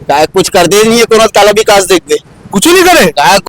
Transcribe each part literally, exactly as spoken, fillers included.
का कुछ कर दे नहीं है, कोनो काला विकास देख दे। कुछ नहीं करे? का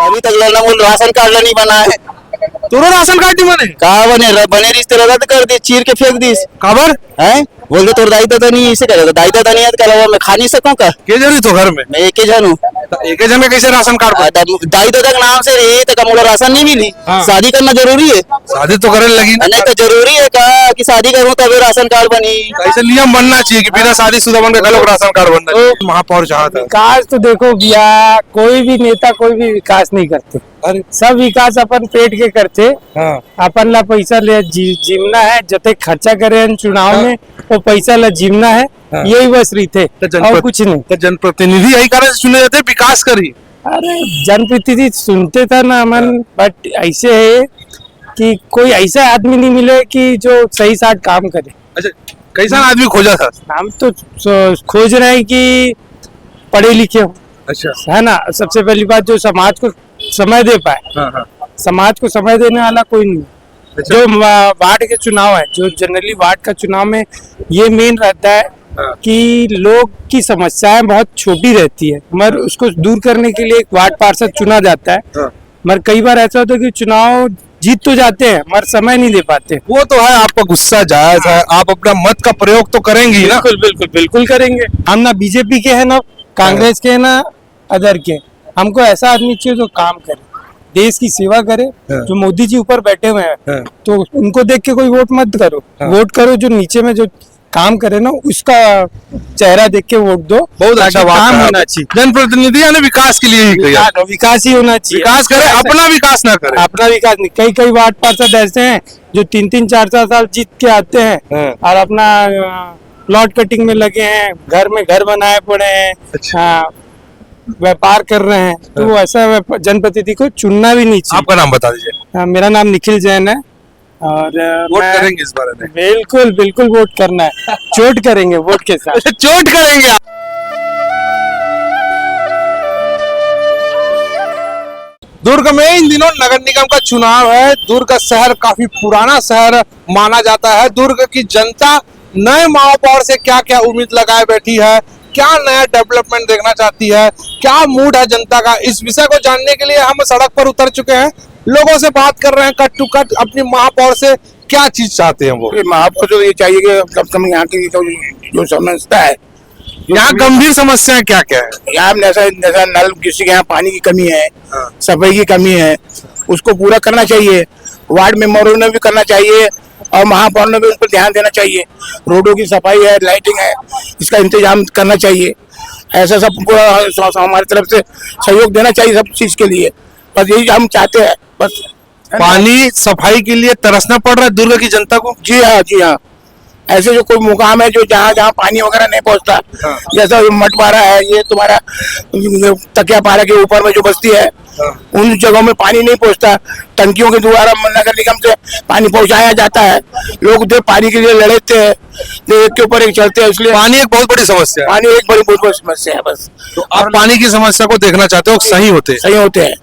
अभी तक लड़ना बोल राशन कार्ड ला नहीं बना है। तोरो राशन कार्ड नहीं बने? का बने? र-, बने रिहिस तेला रद्द कर दिस, चीर के फेंक दिस। काबर? हैं? बोल दे तोर दाई ददा नहीं, इसे करे तो दाई ददा नहीं है, तो क्या मैं खा नहीं सकूं का? के जन है तो घर में? मैं एक ही जन हूँ। तो एक ही जन का कैसे राशन कार्ड बने? आ, दा-, दाई ददा के नाम से रही तो का मोला राशन नहीं मिली? हाँ। शादी करना जरूरी है? शादी तो करे लगी ना। नहीं तो जरूरी है का कि शादी करूँ तभी राशन कार्ड बनी? ऐसे नियम बनना चाहिए कि बिना शादीशुदा बन के गलत राशन कार्ड बनना चाहिए। महापौर चाहत है। विकास तो देखो भैया, कोई भी नेता कोई भी विकास नहीं करते। अरे। सब विकास अपन पेट के करते। हाँ। अपन ला पैसा ले जी-, जीमना है, जते खर्चा करे हैं चुनाव हाँ। में, वो पैसा ला जीमना है, हाँ। यही बस रीत है, तो जनप्रति-, और कुछ नहीं। तो जनप्रतिनिधि यही कारण से चुने जाते हैं, विकास करी। अरे, जनप्रतिनिधि सुनते था ना मन, हाँ। But ऐसे है कि कोई ऐसा आदमी नहीं मिले कि जो सही साथ काम करे। अच्छा, कैसा आदमी खोजा था? हम तो सो-, खोज रहे हैं कि पढ़े लिखे हो। अच्छा। है ना, सबसे पहली बात जो समाज को समय दे पाए। हाँ, हाँ। समाज को समय देने वाला कोई नहीं। अच्छा। जो वा-, वार्ड के चुनाव है, जो generally वार्ड का चुनाव में ये main रहता है हाँ। कि लोग की समस्याएं बहुत छोटी रहती है, मगर हाँ। उसको दूर करने के लिए एक वार्ड पार्षद चुना जाता है। हाँ। मगर कई बार ऐसा होता है कि चुनाव जीत तो जाते हैं, मगर समय नहीं दे पाते। वो तो है, आपका गुस्सा जायज है, हाँ। आप अपना मत का प्रयोग तो करेंगे ही ना। बिल्कुल, बिल्कुल, बिल्कुल करेंगे। हम ना बीजेपी के हैं, ना कांग्रेस हाँ। के हैं, ना other के। हमको ऐसा आदमी चाहिए जो काम करे, देश की सेवा करे। हाँ। जो मोदी जी ऊपर बैठे हुए हैं, हाँ। तो उनको देख के कोई वोट मत करो। हाँ। वोट करो जो नीचे में जो काम करे ना, उसका चेहरा देख के वोट दो। बहुत ताकि अच्छा बात काम कहा। होना चाहिए। जनप्रतिनिधि यानी विकास के लिए ही कही आप। विकास, विकास ही होना चाहिए। विकास करे, अपना विकास ना करे। अपना विकास नहीं। कई, कई वार्ड पार्षद ऐसे हैं जो तीन तीन चार चार साल जीत के आते हैं हाँ। और अपना, अ, प्लॉट कटिंग में लगे हैं, घर में घर बनाए पड़े हैं, अच्छा। हाँ, व्यापार कर रहे हैं, तो हाँ। वो ऐसा व्याप-, जनप्रतिनिधि को चुनना भी नहीं चाहिए। आपका नाम बता दीजिए। हाँ, मेरा नाम निखिल जैन है। और, अ, वोट मैं करेंगे इस बार में। बिल्कुल, बिल्कुल वोट करना है। चोट करेंगे वोट के साथ। चोट करेंगे आप। दुर्ग में इन दिनों नगर निगम का चुनाव है। दुर्ग शहर काफी पुराना शहर माना जाता है। दुर्ग की जनता नए महापौर से क्या-क्या उम्मीद लगाए बैठी है, क्या नया डेवलपमेंट देखना चाहती है, क्या मूड है जनता का, इस विषय को जानने के लिए हम सड़क पर उतर चुके हैं, लोगों से बात कर रहे हैं, कट टू कट अपनी महापौर से क्या चीज चाहते हैं वो। ये महापौर से तो ये चाहिए कि कम से कम यहाँ की जो, जो समस्या है, जो यहाँ गंभीर समस्याएं क्या क्या है? यहाँ नशा, नशा नल, किसी के यहाँ पानी की कमी है, हाँ। सफाई की कमी है, उसको पूरा करना चाहिए। वार्ड मेंबरों ने भी करना चाहिए और महापौर ने भी उन पर ध्यान देना चाहिए। रोडों की सफाई है, लाइटिंग है, इसका इंतजाम करना चाहिए। ऐसा सब पूरा स-, स-, हमारी तरफ से सहयोग देना चाहिए सब चीज के लिए। बस यही हम चाहते हैं, बस। पानी सफाई के लिए तरसना पड़ रहा है दुर्ग की जनता को। जी हाँ, जी हाँ। ऐसे जो कोई मुकाम है जो जहाँ जहाँ पानी वगैरह नहीं पहुँचता, हाँ। जैसा ये मटवारा है, ये तुम्हारा, ये तकिया पारा के ऊपर में जो बस्ती है, हाँ। उन जगहों में पानी नहीं पहुँचता, टंकियों के द्वारा नगर निगम से पानी पहुँचाया जाता है। लोग उधर पानी के लिए लड़ते हैं, जो एक के ऊपर एक चलते हैं, इसलिए पानी एक बहुत बड़ी समस्या है। पानी एक बड़ी, बहुत बड़ी समस्या है बस। तो आप और पानी की समस्या को देखना चाहते हो, सही होते हैं। सही होते हैं।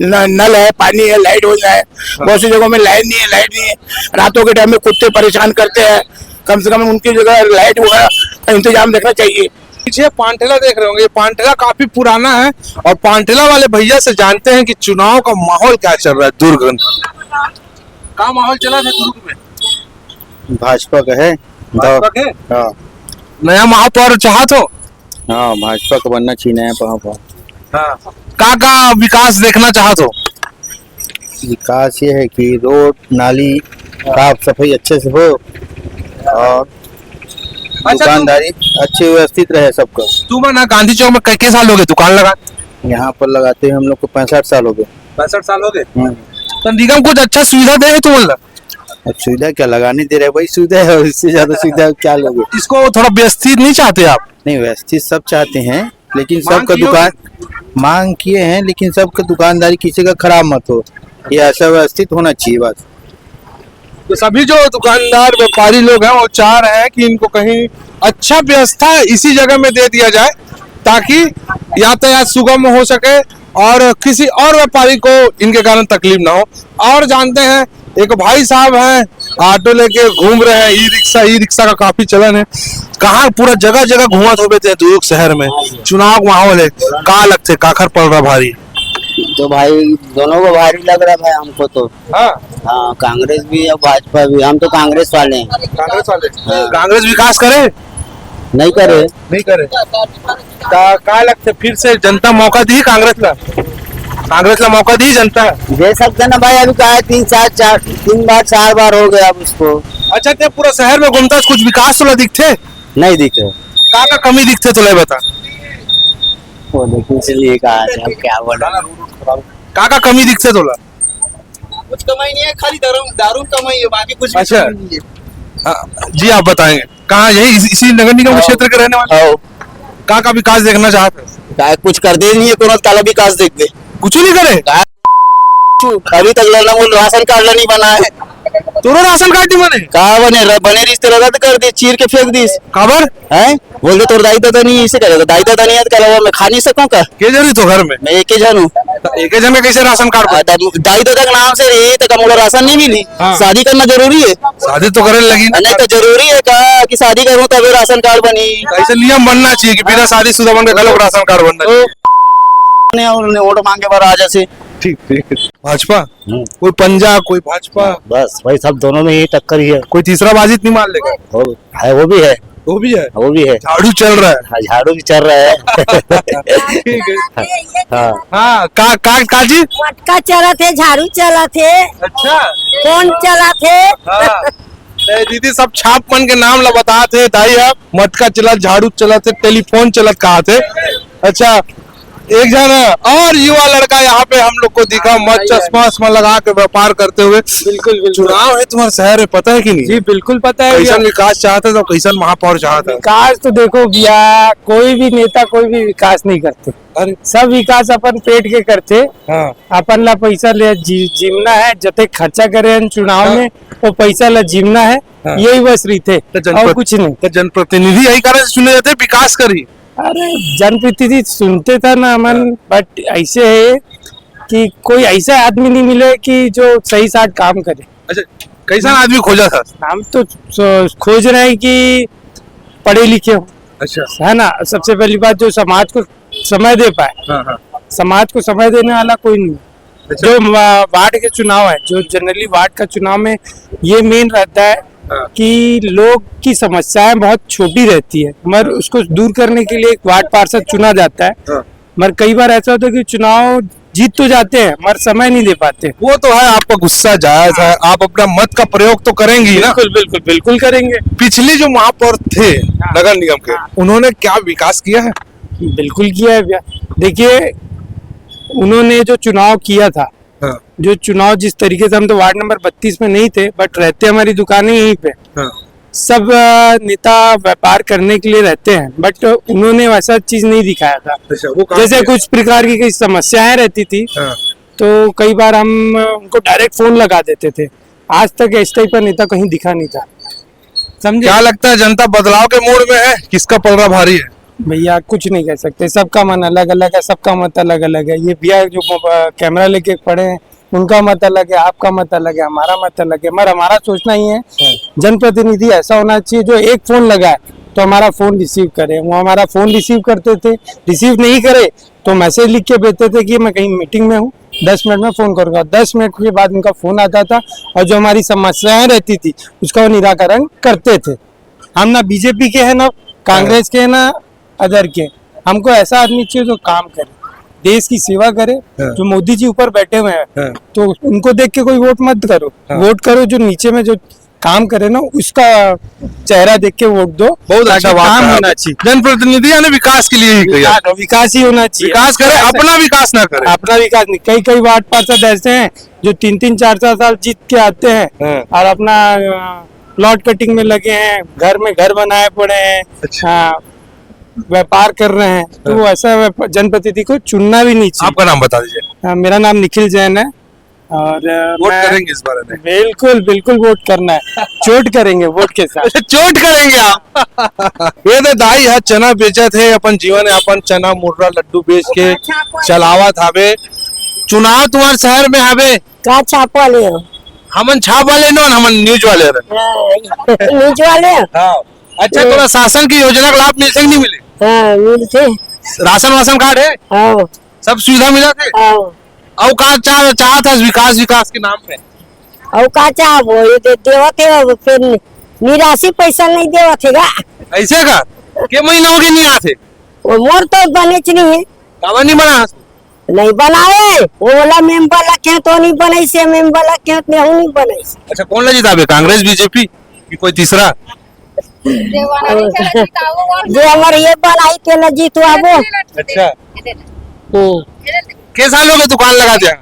न-, नल है, पानी है, लाइट हो जाए। हाँ। बहुत सी जगहों में लाइन नहीं है, लाइट नहीं है, रातों के टाइम में कुत्ते परेशान करते हैं, कम से कम उनकी जगह लाइट वगैरह का इंतजाम देखना चाहिए। पीछे पानठेला देख रहे होंगे, ये पानठेला काफी पुराना है और पानठेला वाले भैया से जानते हैं कि चुनाव का माहौल क्या चल रहा है दुर्ग में। का माहौल चला था दुर्ग में? भाजपा का है। भाजपा के? हाँ। नया महापौर चाहत हो? हाँ, भाजपा का बनना चाहिए नया महापौर। हाँ। का का विकास देखना चाहत हो? विकास ये है कि रोड, नाली, हाँ। साफ सफाई अच्छे से हो और अच्छा, दुकानदारी अच्छे व्यवस्थित रहे सबका। तुम ना गांधी चौक में कई, कई साल हो गए दुकान लगा? यहाँ पर लगाते हैं हम लोग को पैंसठ साल हो गए। पैंसठ साल हो गए? हम्म। तो निगम कुछ अच्छा सुविधा दे है तुम लोग? अब सुविधा क्या लगाने दे रहे हैं, वही सुविधा है, इससे ज्यादा सुविधा क्या लोगे? इसको थोड़ा व्यवस्थित नहीं चाहते आप? नहीं, व्यवस्थित सब चाहते हैं, लेकिन मांग सबका किए हो? दुकान, मांग किए हैं, लेकिन सबका दुकानदारी किसी का खराब मत हो, ये ऐसा व्यवस्थित होना चाहिए बस। तो सभी जो दुकानदार व्यापारी लोग हैं वो चाह रहे हैं कि इनको कहीं अच्छा व्यवस्था इसी जगह में दे दिया जाए ताकि यातायात सुगम हो सके और किसी और व्यापारी को इनके कारण तकलीफ ना हो। और जानते हैं, एक भाई साहब हैं, ऑटो लेके घूम रहे हैं, ई रिक्शा, ई रिक्शा का काफी चलन है। कहाँ पूरा जगह जगह घूमत होबे ते दुर्ग शहर में, चुनाव के माहौल है, का लगथे काखर पलड़ा भारी? तो भाई, दोनों को भारी लग रहा है भाई हमको तो। हाँ। हाँ, कांग्रेस भी और भाजपा भी। हम तो कांग्रेस वाले हैं। कांग्रेस वाले? हाँ। कांग्रेस विकास करे? नहीं करे। नहीं करे। का, का लगथे, फिर से जनता मौका दी कांग्रेस ला? कांग्रेस ला मौका दी जनता? दे सकते ना भाई, अभी कहा है, तीन, चार, चार, तीन बार, चार बार हो गया अब उसको। अच्छा, ते पूरा शहर में घूमता, कुछ विकास तोला दिखथे? नहीं दिखे। का का कमी दिखथे तोला, बता। वो देखो, इसलिए कहा था, अब क्या बोला। का का कमी दिखथे तोला? कुछ कमाई नहीं है, खाली दारू, दारू कमाई है, बाकी कुछ भी अच्छा। कमाई नहीं है। हाँ, जी, आप बताएंगे, कहाँ, यही इस-, इसी नगर निगम हाँ। क्षेत्र के रहने वाले? हाँ। का का विकास देखना चाहते हैं? का कुछ कर दे नहीं है, कोनो काला विकास देख दे। कुछ नहीं करे? का अभी तक लड़ना बोल, राशन कार्ड ला नहीं बना है। तोरो राशन कार्ड नहीं बने? का बने, र-, बने रिश्ते रद्द कर दे, चीर के फेंक दीस। काबर? हैं? बोल दे, तोर दाई दादा नहीं, इसे करेगा, दाई दादा नहीं है, तो क्या लगा, मैं खा नहीं सकूं का? के जरूरी तो घर में? मैं एक ही जानू। तो एक ही जन का कैसे राशन कार्ड बने? आ, दा-, दाई दादा के नाम से रही, तो का मोला राशन नहीं मिली? हाँ। शादी करना जरूरी है? शादी तो करे लगी। नहीं तो जरूरी है का कि शादी करूं तब राशन कार्ड बनी? ऐसे नियम बनना चाहिए कि बिना शादीशुदा मन के घर राशन कार्ड बनना चाहिए। नहीं, और उन्हें वोट मांगे बार आ जैसे। ठीक, ठीक। भाजपा? हम्म। कोई पंजा, कोई भाजपा? बस भाई, सब दोनों में ही टक्कर ही है। कोई तीसरा बाजी तो नहीं मार लेगा? वो है, वो भी है। वो भी है? वो भी है। झाड़ू चल रहा है। हाँ, झाड़ू भी चल रहा है। ठीक है। हाँ। हाँ, का, का, का जी? मटका चलत हे, झाड़ू चलत हे। अच्छा। फोन चलत हे। हाँ। ए, दीदी, सब छाप मन के नाम ला बतात हे, दाई ह, मटका चलत, झाड़ू चलत हे, टेलीफोन चलत कहात हे। अच्छा, एक झन और युवा लड़का यहाँ पे हम लोग को दिखा, हाँ, मत भाई, चश्मा वश्मा लगा के व्यापार करते हुए। बिल्कुल, बिल्कुल। चुनाव है तुम्हारे शहर में, पता है कि नहीं? जी, बिल्कुल पता है भैया। कैसन विकास चाहत हे तो कैसन महापौर चाहत हे? विकास तो देखो भैया, कोई भी नेता कोई भी विकास नहीं करते। अरे। सब विकास अपन पेट के करते। हाँ। अपन ला पैसा ले जी-, जीमना है, जते खर्चा करे हैं चुनाव हाँ। में, वो पैसा ला जीमना है, हाँ। यही बस रीत है, तो जनपद-, और कुछ नहीं। तो जनप्रतिनिधि यही कारण से चुने जाते हैं, विकास करी। अरे, जनप्रतिनिधि सुनते था ना मन, हाँ। But ऐसे है कि कोई ऐसा आदमी नहीं मिले कि जो सही साथ काम करे। अच्छा, कैसा आदमी खोजा था? हम तो सो-, खोज रहे हैं कि पढ़े लिखे हो। अच्छा। है ना, सबसे पहली बात जो समाज को समय दे पाए। हाँ, हाँ। समाज को समय देने वाला कोई नहीं। अच्छा। जो वा-, वार्ड के चुनाव है, जो generally वार्ड का चुनाव में ये main रहता है हाँ। कि लोग की समस्याएं बहुत छोटी रहती है, मगर हाँ। उसको दूर करने के लिए एक वार्ड पार्षद चुना जाता है। हाँ। मगर कई बार ऐसा होता है कि चुनाव जीत तो जाते हैं, मगर समय नहीं दे पाते। वो तो है, आपका गुस्सा जायज है, आप अपना मत का प्रयोग तो करेंगे ही ना। बिल्कुल, बिल्कुल, बिल्कुल करेंगे। पिछले जो महापौर थे हाँ। नगर निगम के, हाँ। उन्होंने क्या विकास किया है? बिल्कुल किया है भैया। देखिए, उन्होंने जो चुनाव किया था, हाँ। जो चुनाव जिस तरीके से, हम तो वार्ड नंबर बत्तीस में नहीं थे, but रहते हमारी दुकानें यहीं पे। हाँ। सब, अ, नेता व्यापार करने के लिए रहते हैं, but उन्होंने वैसा चीज नहीं दिखाया था। अच्छा, वो काम जैसे किया। कुछ प्रकार की कई समस्याएं रहती थी, हाँ। तो कई बार हम उनको direct फोन लगा देते थे। आज तक इस type का नेता कहीं दिखा नहीं था, समझे? क्या लगता है, जनता बदलाव के मूड में है, किसका पलड़ा भारी है? भैया, कुछ नहीं कह सकते, सबका मन अलग अलग है, सबका मत अलग अलग है। ये भैया जो मोबा-, कैमरा लेके पड़े हैं, उनका मत अलग है, आपका मत अलग है, हमारा मत अलग है, मगर हमारा सोचना ही है, हाँ। जनप्रतिनिधि ऐसा होना चाहिए जो एक फोन लगाए तो हमारा फोन रिसीव करे। वो हमारा फोन रिसीव करते थे, रिसीव नहीं करे तो मैसेज लिख के भेजते थे कि मैं कहीं मीटिंग में हूँ, दस मिनट में फोन करूंगा। दस मिनट के बाद उनका फोन आता था और जो हमारी समस्याएं रहती थी, उसका वो निराकरण करते थे। हम ना बीजेपी के हैं, ना कांग्रेस के हैं, ना अदर के। हमको ऐसा आदमी चाहिए जो काम करे, देश की सेवा करे। हाँ। जो मोदी जी ऊपर बैठे हुए हैं, हाँ। तो उनको देख के कोई वोट मत करो। हाँ। वोट करो जो नीचे में जो काम करे ना, उसका चेहरा देख के वोट दो। बहुत अच्छा बात कहा आपने। जनप्रतिनिधि यानी विकास के लिए ही किया। विकास, विकास ही होना चाहिए। विकास करे, अपना विकास ना करे। अपना विकास नहीं। कई कई वार्ड पार्षद ऐसे हैं जो तीन तीन चार चार साल जीत के आते हैं हाँ। और अपना, अ, प्लॉट कटिंग में लगे हैं, घर में घर बनाए पड़े हैं, अच्छा। हाँ, व्यापार कर रहे हैं, तो हाँ। वो ऐसा व्याप-, जनप्रतिनिधि को चुनना भी नहीं चाहिए। आपका नाम बता दीजिए। हाँ, मेरा नाम निखिल जैन है। और, अ, वोट मैं करेंगे इस बार में? बिल्कुल, बिल्कुल वोट करना है। चोट करेंगे वोट के साथ। अच्छा, चोट करेंगे आप। ये तो दाई है, चना बेचत हे, अपन जीवन यापन चना, मुर्रा, लड्डू बेच के चलावत हावे। चुनाव तुम्हारे शहर में हावे? का छापा ले हो? हमन छाप वाले नोन, हमन news वाले हरन। हाँ, news वाले। हाँ। अच्छा, हाँ। तोला शासन के योजना के लाभ मिलथे कि नहीं मिले? हाँ, मिलथे। राशन वासन कार्ड हे? हाँ। सब सुविधा मिलत हे? हाँ। अउ का चाह, चाहत हस विकास, विकास के नाम पे? अउ का चाहबो, ये दे, देवत हे, अब फिर नि-, निराशी पैसा नहीं देवत हे गा। ऐसे का? के महीना हो गए नहीं आते? वो मोर तो बनेच नहीं है। काबर नहीं बना? नहीं बनावे, वो वाला member ला के तो नहीं बनाई से, member ला के तो नहीं बनाई से। अच्छा, कौन ला जिताबे, कांग्रेस, बीजेपी कि कोई तीसरा? जे हमारे ये बनाई के ला जीतवाबो। अच्छा। हम्म। के साल हो गए दुकान लगा दिया?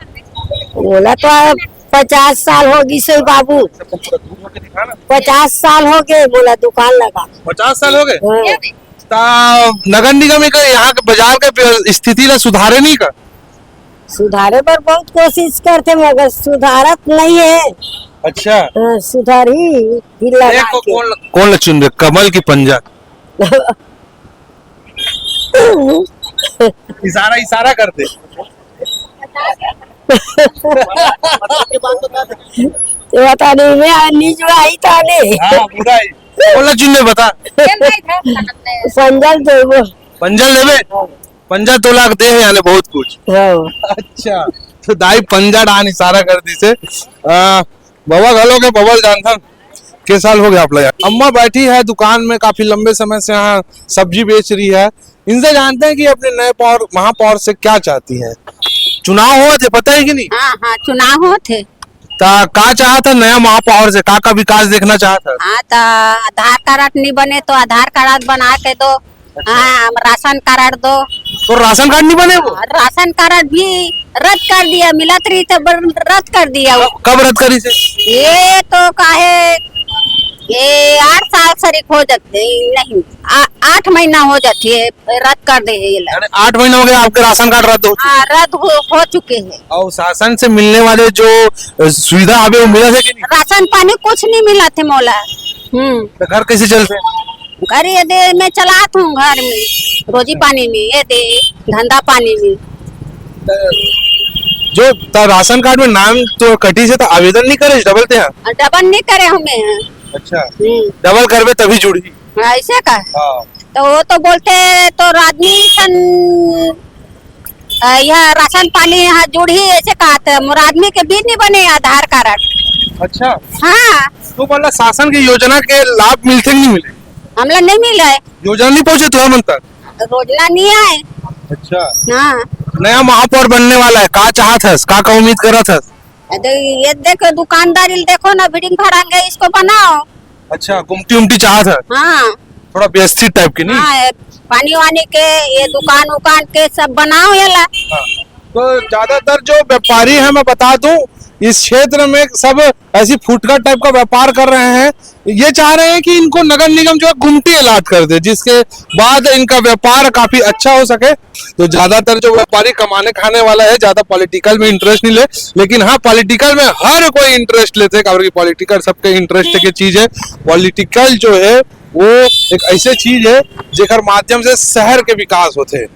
बोला तो पचास साल हो गई से बाबू। पचास साल हो गए बोला दुकान लगा। पचास साल हो गए? हाँ। ता नगर निगम के यहाँ के बाजार के स्थिति ला सुधारे नहीं का? सुधारे बर बहुत कोशिश करथे, मगर सुधारत नहीं है। अच्छा। हाँ, सुधार ही दिल लगा एक को के। कौन, कौन ला चुनबे, कमल की पंजा? इशारा, इशारा कर दे। ये बता नहीं, मैं नीच में आई था नहीं। हाँ, पूरा ही। कौन ला चुनबे, बता। पंजा ल देबो। पंजा ल देबे? पंजा तो लाख दे है यानी बहुत कुछ। हाँ। अच्छा, तो दाई पंजा डान इशारा कर दी से। आ, बाबा घलो के, बाबा ल जानथन। के साल हो गया आप लोग? अम्मा बैठी है दुकान में, काफी लंबे समय से यहाँ सब्जी बेच रही है। इनसे जानते हैं कि अपने नए पौर, महापौर से क्या चाहती है। चुनाव होवत हे, पता है कि नहीं? हाँ, हाँ, चुनाव होवत हे। ता का चाहत है नया महापौर से, का का विकास देखना चाहत है? हाँ, तो आधार कार्ड नहीं बने तो आधार कार्ड बना के दो। अच्छा। हाँ, हम राशन कार्ड दो। तो राशन कार्ड नहीं बने वो? और राशन कार्ड भी रद्द कर दिया, मिलत रही तो बर-, रद्द कर दिया वो। कब, कब रद्द करी से? ये तो काहे, ये आठ साल सरीक हो जाते, नहीं, आ-, आठ महीना हो जाती है, रद्द कर दे है ये ला। यानी आठ महीना हो गया आपके राशन कार्ड रद्द हो चुके? हाँ, रद्द हो, हो चुके हैं। और शासन से मिलने वाले जो, अ, सुविधा हवे वो मिलत हे कि नहीं? राशन पानी कुछ नहीं मिलत हे मोला। हम्म। तो घर कैसे चलथे? घर ये दे मैं चलात हूँ घर में, रोजी पानी में, ये दे धंधा पानी में। जो त राशन कार्ड में नाम तो कटी से तो आवेदन नहीं करे डबल ते? हाँ, डबल नहीं करे हमें। अच्छा। हम्म। डबल करबे तभी जुड़ही। ऐसे का? हाँ। तो वो तो बोलते तो आदमी सन, अ, यह राशन पानी यहाँ जुड़ही ऐसे कहा थे, मोर आदमी के भी नहीं बने आधार कार्ड। अच्छा। हाँ। तो मतलब शासन की योजना के लाभ मिलते कि नहीं मिले? हमला नहीं मिला है। योजना नहीं पहुँचे तुम्हारे मन तक? योजना नहीं आए। अच्छा। हाँ। नया महापौर बनने वाला है, का चाहत हस, का, का उम्मीद करत हस? अरे, ये देखो, दुकानदारी देखो ना, बिल्डिंग भरांगे, इसको बनाओ। अच्छा, गुमटी उमटी चाहत है? हाँ। थोड़ा व्यवस्थित टाइप के, नहीं? हाँ, ये पानी वानी के, ये दुकान उकान के सब बनाओ ये ला। हाँ। तो ज्यादातर जो व्यापारी हैं, मैं बता दूं, इस क्षेत्र में सब ऐसी फुटकर टाइप का व्यापार कर रहे हैं। ये चाह रहे हैं कि इनको नगर निगम जो है गुमटी allot कर दे, जिसके बाद इनका व्यापार काफी अच्छा हो सके। तो ज्यादातर जो व्यापारी कमाने खाने वाला है, ज्यादा पॉलिटिकल में इंटरेस्ट नहीं ले, लेकिन हाँ, पॉलिटिकल में हर कोई इंटरेस्ट लेते हैं, क्योंकि पॉलिटिकल सबके इंटरेस्ट के चीज है। पॉलिटिकल जो है वो एक ऐसे चीज है जेकर माध्यम से शहर के विकास होते हैं।